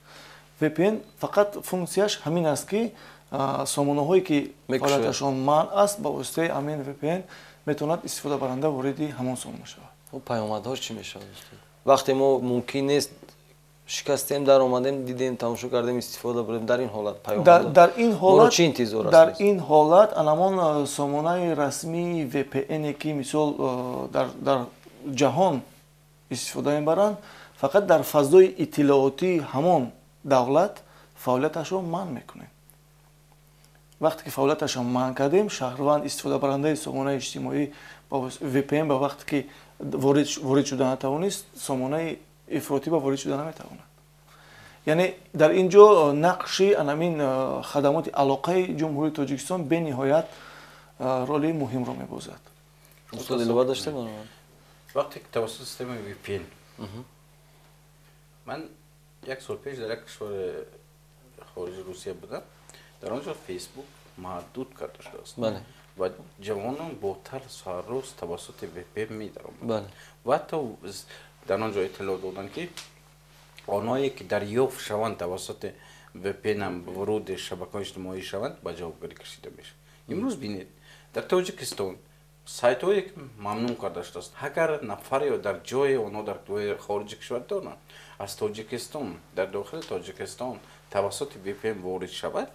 VPN фақат функсияш ҳамин аст, ки сомонаҳое, ки фаъолияташон манъ аст, ба воситаи ҳамин VPN метавонад истифодабаранда вориди ҳамон сомона шавад. Паёмадҳо чӣ мешавад, вақте мо мумкин нест, шикастем, даромадем, дидем, тамошо кардем, истифода бурдем? Дар ин ҳолат дар ин ҳолат чӣ интизор аст? Дар ин ҳолат анамон сомонаи расмии VPN, ки мисол дар ҷаҳон истифода мебаранд, фақат дар фазои иттилоотии ҳамон давлат фаъолияташро манъ мекунем. Вақте ки фаъолияташро манъ кардем, шаҳрванд, истифодабарандаи сомонаи иҷтимоӣ ба VPN ба вақте ки ворид шуда натавонист, сомонаи ифротӣ ба ворид шуда наметавонад. Яъне дар ин ҷо нақши анамин хадамоти алоқаи Ҷумҳурии Тоҷикистон бениҳоят роли муҳимро мебозад. Устод, илова доштем? Вақте ки тавассути системаи VPN, ман як сол пеш дар як кишвари хориҷи Русия будам, дар он ҷо Фейсбук маҳдуд карда шудааст ва ҷавонон бо тарс ҳар рӯз тавассути VPN медаромаданд ва ҳатто дар он ҷо иттилоъ доданд, ки онҳое ки дарёфт шаванд, тавассути VPN воруди шабакаҳои иҷтимоӣ шаванд, ба ҷавобгарӣ кашида мешаванд. Имрӯз бинед, дар Тоҷикистон сайтҳое ки мамнӯъ карда шудааст, агар нафаре дар ҷое онҳо дар хориҷи кишвар доранд, аз Тоҷикистон дар дохили Тоҷикистон тавассути VPN ворид шавад,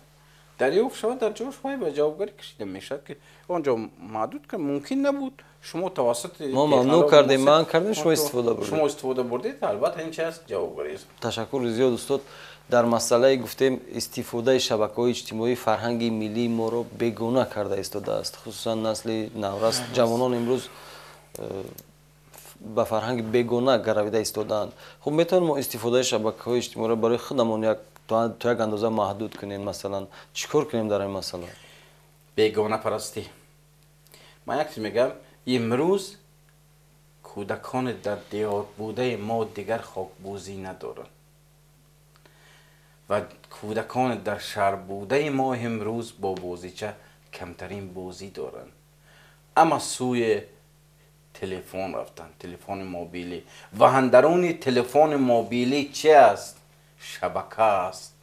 дарёфт шавад, дар ҷош вай ба ҷавобгарӣ кашида мешавад, ки он ҷо маҳдуд кард, мумкин набуд, шумо тавассути мо мамнӯъ кардем, манъ кардем, шумо истифода бурдед. Шумо истифода бурдед, албатта, ин чи аст? Ҷавобгарӣ аст. Ташаккури зиёд, устод. Дар масъалаи гуфтем истифодаи шабакаҳои иҷтимоӣ фарҳанги миллии моро бегона карда истодааст, хусусан насли наврас, ҷавонон имрӯз ба фарҳанги бегона гаравида истодаанд. Хуб, метавонем мо истифодаи шабакаҳои иҷтимоиро барои худамон то як андоза маҳдуд кунем? Масалан, чӣ кор кунем дар ин масъала? Бегонапарастӣ. Ман як чиз мегӯям: имрӯз кӯдакони дар деҳот будаи мо дигар хокбозӣ надоранд ва кӯдакони дар шаҳр будаи мо имрӯз бо бозича камтарин бозӣ доранд. Ама сӯи телефон рафтанд, телефони мобилӣ, ва ҳандаруни телефони мобилӣ чи аст? Шабака аст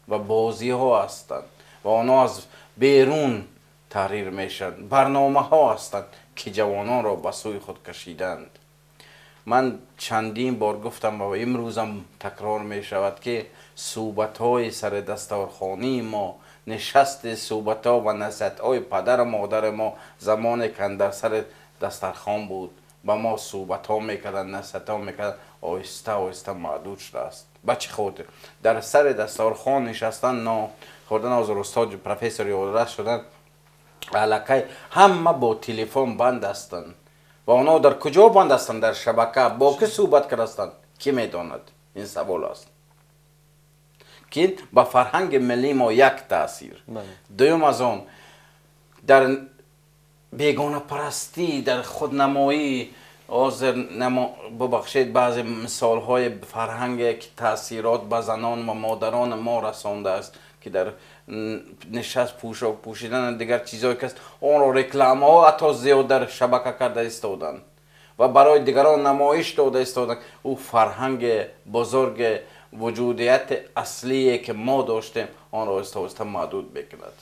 ва бозиҳо ҳастанд ва онҳо аз берун таҳрир мешаванд, барномаҳо ҳастанд, ки ҷавононро ба сӯи худ кашиданд. Ман чандин бор гуфтам ва имрӯзам такрор мешавад, ки суҳбатҳои сари дастархонии мо, нишасти суҳбатҳо ва насиҳатҳои падару модари мо, замоне ки дар сари дастархон буд, ба мо суҳбатҳо мекарданд, насиҳатҳо мекарданд, оҳиста оҳиста маҳдуд шудааст. Ба чӣ хотир? Дар сари дастархон нишастан, нон хӯрдан, ҳозир устод профессор ёдрас шуданд, аллакай ҳама бо телефон банд ҳастанд ва онҳо дар куҷо банд ҳастанд? Дар шабака. Бо кӣ суҳбат кардастанд, кӣ медонад? Ин савол аст. Ки ба фарҳанги миллии мо як таъсир. Дуюм аз он дар бегонапарастӣ, дар худнамоӣ, ҳозир бубахшед, баъзе мисолҳои фарҳанге ки таъсирот ба занон ва модарони мо расондааст, ки дар нишаст пӯшок пӯшидан, дигар чизҳое ки аст, онро рекламаҳо ҳатто зиёд дар шабака карда истоданд ва барои дигарон намоиш дода истоданд. Ӯ фарҳанги бузурги вуҷудияти аслие ки мо доштем, онро оҳиста оҳиста маҳдуд мекунад.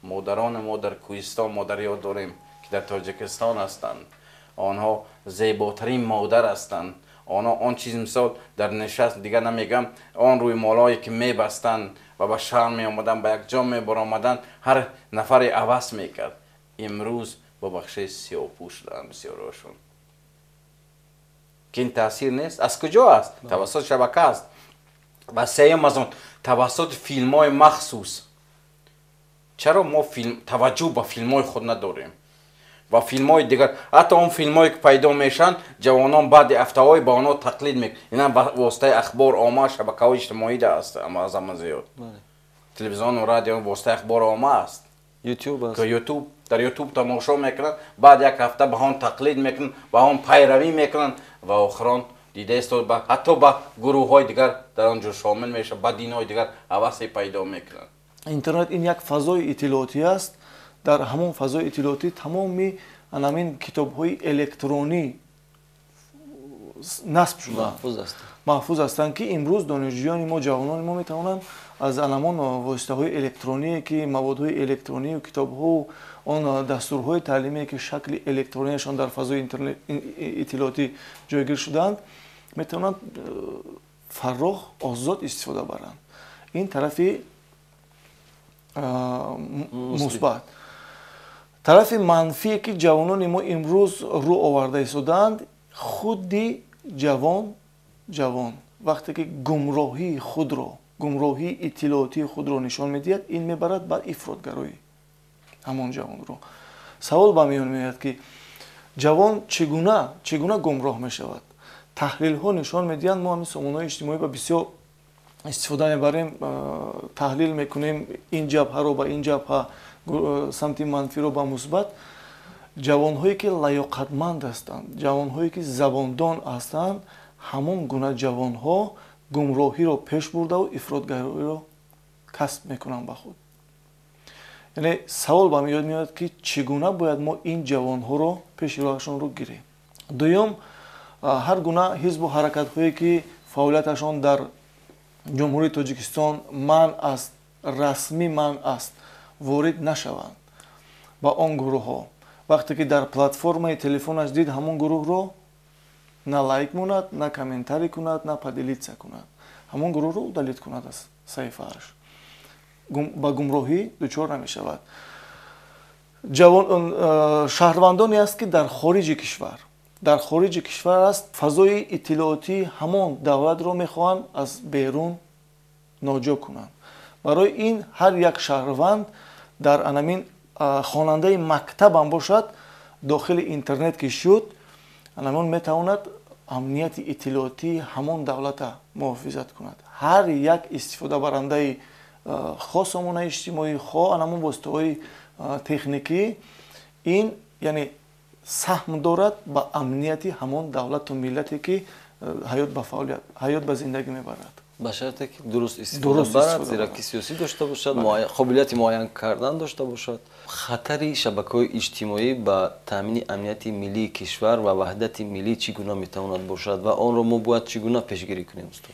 Модарони мо дар кӯҳистон, мо дар ёд дорем, ки дар Тоҷикистон ҳастанд, онҳо зеботарин модар ҳастанд. Онҳо он чиз, мисол, дар нишаст, дигар намегам, он рӯймолҳое ки мебастанд ва ба шаҳр меомаданд, ба як ҷо мебаромаданд, ҳар нафаре ҳавас мекард. Имрӯз, бубахшед, сиёҳпӯш шуданд бисёриҳошон. Ки ин таъсир нест? Аз куҷо аст? Тавассути шабака аст. Ва сеюм аз он тавассути филмҳои махсус. Чаро мо таваҷҷӯҳ ба филмҳои худ надорем ва филмҳои дигар, ҳатто он филмҳое ки пайдо мешаванд, ҷавонон баъди ҳафтаҳое ба онҳо тақлид мекунанд. Инам воситаи ахбор омма, шабакаҳои иҷтимоӣ аст. Аз ҳама зиёд телевизиону радио воситаи ахбори омма аст. Ютуб аст. Ютуб, дар Ютуб тамошо мекунанд, баъд як ҳафта ба он тақлид мекунанд, ба он пайравӣ мекунанд ва охирон дида истод, ҳатто ба гурӯҳҳои дигар дар он ҷо шомил мешавад, ба динҳои дигар ҳавасе пайдо мекунанд. Интернет ин як фазои иттилоотӣ аст. Дар ҳамон фазои иттилоотӣ тамоми анамин китобҳои электронӣ насб шудаанд, маҳфуз ҳастанд, ки имрӯз донишҷӯёни мо, ҷавонони мо метавонанд аз анамон воситаҳои электроние, ки маводҳои электронию китобҳоу он дастурҳои таълимие, ки шакли электронияшон дар фазои иттилоотӣ ҷойгир шудаанд, метавонанд фаррох, озод истифода баранд. Ин тарафи мусбат. Тарафи манфие, ки ҷавонони мо имрӯз рӯ оварда истодаанд, худи ҷавон вақте ки гумроҳии худро, гумроҳии иттилоотии худро нишон медиҳад, ин мебарад ба ифротгароӣ ҳамон ҷавонро. Савол ба миён меояд, ки ҷавон чӣ гуна гумроҳ мешавад? Таҳлилҳо нишон медиҳанд, мо ҳамин сомонаҳои иҷтимоӣ ба бисёр истифода мебарем, таҳлил мекунем ин ҷабҳаро ба ин ҷабҳа, самти манфиро ба мусбат. Ҷавонҳое ки лаёқатманд ҳастанд, ҷавонҳое ки забондон ҳастанд, ҳамон гуна ҷавонҳо гумроҳиро пеш бурдаву ифротгароиро касб мекунанд ба худ. Яъне савол ба миён меояд, ки чӣ гуна бояд мо ин ҷавонҳоро пеши роҳашонро гирем? Дуюм, ҳар гуна ҳизбу ҳаракатҳое, ки фаъолияташон дар Ҷумҳурии Тоҷикистон манъ аст, расмӣ манъ аст, ворид нашаванд ба он гурӯҳҳо. Вақте ки дар платформаи телефонаш дид ҳамон гурӯҳро, на лайк монад, на комментарий кунад, на поделиться кунад, ҳамон гурӯҳро удалить кунад аз саҳифааш, ба гумроҳӣ дучор намешавад. Шаҳрвандоне аст, ки дар хориҷи кишвар аст, фазои иттилоотии ҳамон давлатро мехоҳанд аз берун ноҷо кунанд. Барои ин ҳар як шаҳрванд дар анамин хонандаи мактабам бошад, дохили интернет ки шуд, анамон метавонад амнияти иттилоотии ҳамон давлата муҳофизат кунад. Ҳар як истифодабарандаи хо сомонаи иҷтимоӣ, хо анамон воситаҳои техникӣ, ин яъне саҳм дорад ба амнияти ҳамон давлату миллате, ки ҳаёт ба фаъолият, ҳаёт ба зиндагӣ мебарад. Ба шарте ки дуруст истифода барад, зираки сиёсӣ дошта бошад, қобилияти муайян кардан дошта бошад. Хатари шабакаҳои иҷтимоӣ ба таъмини амнияти миллии кишвар ва ваҳдати миллӣ чӣ гуна метавонад бошад ва онро мо бояд чӣ гуна пешгирӣ кунем, устод?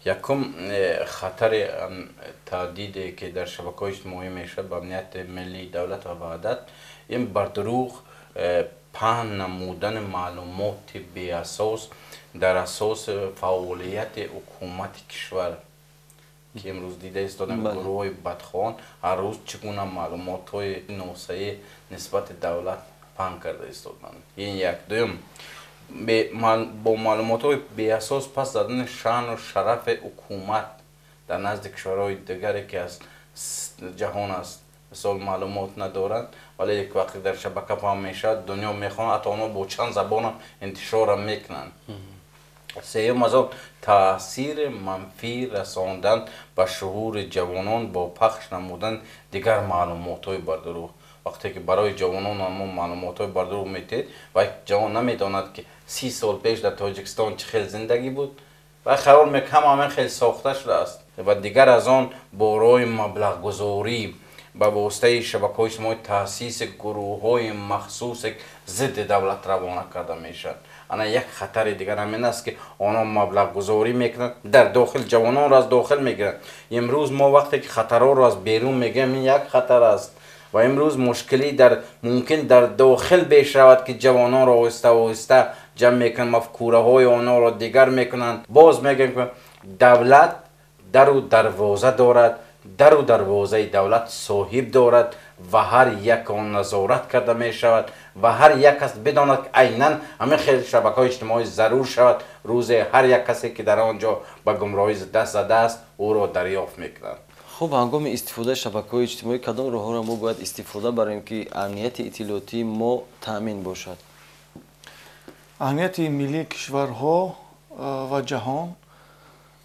Якум, хатари таҳдиде, ки дар шабакаҳои иҷтимоӣ мешавад ба амнияти миллии давлат ва ваҳдат, ин бар дурӯғ паҳн намудани маълумоти беасос дар асоси фаъолияти ҳукумати кишвар, ки имрӯз дида истодем, гурӯҳҳои бадхоҳон ҳар рӯз чӣ гуна маълумотҳои носаҳеҳ нисбати давлат паҳн карда истоданд. Ин як. Дуюм, бо маълумотҳои беасос пас задани шаъну шарафи ҳукумат дар назди кишварҳои дигаре, ки аз ҷаҳон аст, мисол, маълумот надоранд, вале як вақте дар шабака паҳн мешавад, дунё мехонад, ҳатто онҳо бо чанд забонам интишорам мекунанд. Сеюм аз он таъсири манфӣ расондан ба шуъури ҷавонон бо пахш намудан дигар маълумотҳои бардурӯғ. Вақте ки барои ҷавонон ҳамон маълумотҳои бардурӯғ метиҳед, ва ҷавон намедонад, ки 30 сол пеш дар Тоҷикистон чӣ хел зиндагӣ буд, ва хаёл мекунад, ҳама хел сохта шудааст. Ва дигар аз он бо роҳи маблағгузорӣ ба воситаи шабакаҳои иҷтимоӣ таъсиси гурӯҳҳои махсусе зидди давлат равона карда мешавад. Ана як хатари дигар ҳамин аст, ки онҳо маблағгузорӣ мекунанд дар дохил, ҷавононро аз дохил мегиранд. Имрӯз мо вақте ки хатарҳоро аз берун мегӯем, ин як хатар аст ва имрӯз мушкилӣ дар мумкин дар дохил бешавад, ки ҷавононро оҳиста оҳиста ҷамъ мекунанд, мафкураҳои онҳоро дигар мекунанд. Боз мегӯем, ки давлат дару дарвоза дорад, дару дарвозаи давлат соҳиб дорад ва ҳар як он назорат карда мешавад ва ҳар як кас бидонад, ки айнан ҳамин хел шабакаҳои иҷтимоӣ зарур шавад, рӯзе ҳар як касе ки дар он ҷо ба гумроҳӣ даст задааст, ӯро дарёфт мекунанд. Хуб, ҳангоми истифодаи шабакаҳои иҷтимоӣ кадом роҳҳоро мо бояд истифода барем, ки амнияти иттилоотии мо таъмин бошад? Амнияти миллии кишварҳо ва ҷаҳон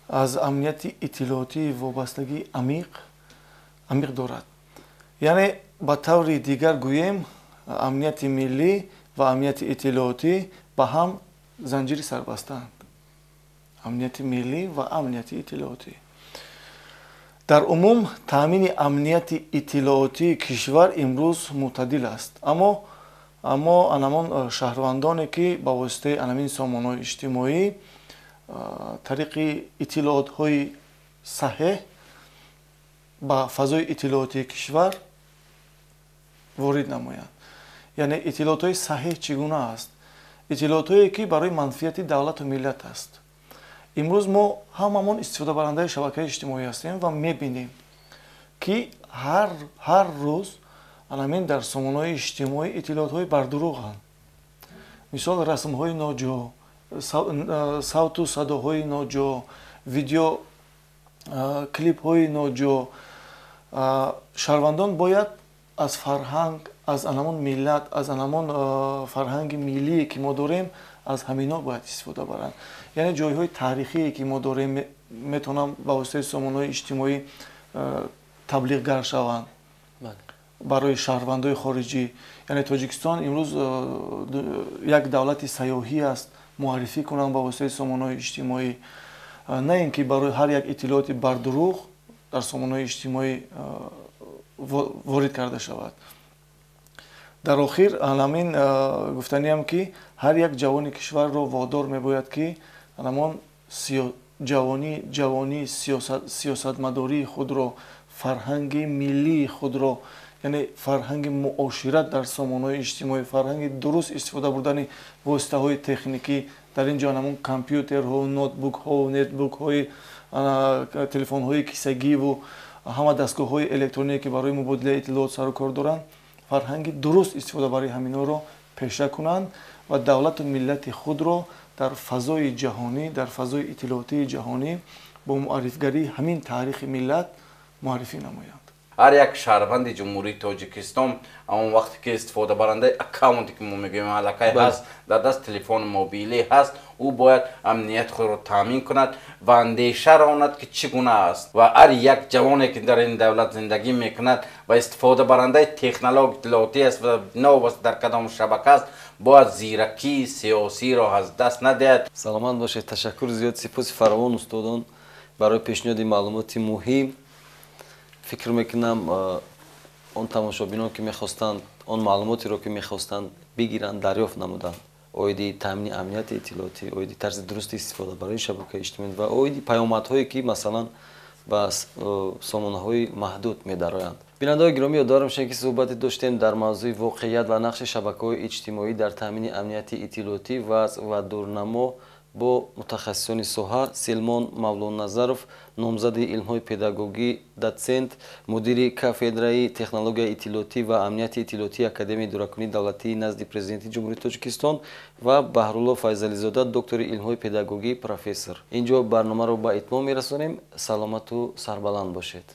аз амнияти иттилоотӣ вобастагии амиқ дорад. Яъне ба таври дигар гӯем, амнияти миллӣ ва амнияти иттилоотӣ ба ҳам занҷири сарбастаанд. Амнияти миллӣ ва амнияти иттилоотӣ. Дар умум таъмини амнияти иттилоотии кишвар имрӯз мӯътадил аст, аммо анамон шаҳрвандоне, ки ба воситаи анамин сомонаҳои иҷтимоӣ тариқи иттилоотҳои саҳеҳ ба фазои иттилоотии кишвар ворид намоянд. Яъне иттилоотҳои саҳеҳ чӣ гуна аст? Иттилоотҳое, ки барои манфиати давлату миллат аст. Имрӯз мо ҳамамон истифодабарандаи шабакаи иҷтимоӣ ҳастем ва мебинем, ки ҳар рӯз анамин дар сомонаҳои иҷтимоӣ иттилоотҳои бардурӯғанд. Мисол, расмҳои ноҷо, савту садоҳои ноҷо, видео клипҳои ноҷо. Шаҳрвандон бояд аз фарҳанг, аз анамон миллат, аз анамон фарҳанги миллие, ки мо дорем, аз ҳамино бояд истифода баранд. Яъне ҷойҳои таърихие, ки мо дорем, метавонанд ба воситаи сомонаҳои иҷтимоӣ таблиғгар шаванд барои шаҳрвандои хориҷӣ. Яъне Тоҷикистон имрӯз як давлати сайёҳӣ аст, муаррифӣ кунанд ба воситаи сомонаҳои иҷтимоӣ, на ин ки барои ҳар як иттилооти бардурӯғ дар сомонаҳои иҷтимоӣ ворид карда шавад. Дар охир анамин гуфтаниам, ки ҳар як ҷавони кишварро водор мебояд, ки анамон ҷавонӣ сиёсатмадории худро, фарҳанги миллии худро, яъне фарҳанги муошират дар сомонаҳои иҷтимоӣ, фарҳанги дуруст истифода бурдани воситаҳои техникӣ, дар ин ҷо анамон компютерҳо, ноутбукҳо, нетбукҳои, телефонҳои кисагиву ҳама дастгоҳҳои электроние, ки барои мубодилаи иттилоот сару кор доранд, фарҳанги дуруст истифода барои ҳаминҳоро пеша кунанд ва давлату миллати худро дар фазои ҷаҳонӣ, дар фазои иттилоотии ҷаҳонӣ бо муаррифгарии ҳамин таърихи миллат муаррифӣ намоянд. Ҳар як шаҳрванди Ҷумҳурии Тоҷикистон он вақте ки истифодабарандаи аккаунте, ки мо мегӯем, аллакай ҳаст, дар даст телефони мобилӣ ҳаст, ӯ бояд амнияти худро таъмин кунад ва андеша ронад, ки чӣ гуна аст. Ва ҳар як ҷавоне, ки дар ин давлат зиндагӣ мекунад ва истифодабарандаи технология иттилоотӣ аст ва новобаста дар кадом шабака аст, бояд зиракии сиёсиро аз даст надиҳад. Саломат бошед, ташаккур зиёд, сипоси фаровон устодон барои пешниҳоди маълумоти муҳим. Фикр мекунам, он тамошобинон, ки мехостанд, он маълумотеро, ки мехостанд бигиранд, дарёфт намуданд оиди таъмини амнияти иттилоотӣ, оиди тарзи дурусти истифода барои шабакаи иҷтимоӣ ва оиди паёмадҳое, ки масалан ба сомонаҳои маҳдуд медароянд. Бинандаҳои гиромӣ, ёдовар мешавем, ки суҳбате доштем дар мавзӯи воқеият ва нақши шабакаҳои иҷтимоӣ дар таъмини амнияти иттилоотӣ, вазъ ва дурнамо бо мутахассисони соҳа Селмон Мавлонназаров, номзади илмҳои педагогӣ, дотсент, мудири кафедраи технологияи иттилоотӣ ва амнияти иттилоотии Академияи идоракунии давлатии назди Президенти Ҷумҳурии Тоҷикистон ва Баҳрулло Файзализода, доктори илмҳои педагогӣ, профессор. Инҷо барномаро ба итмом мерасонем. Саломату сарбаланд бошед.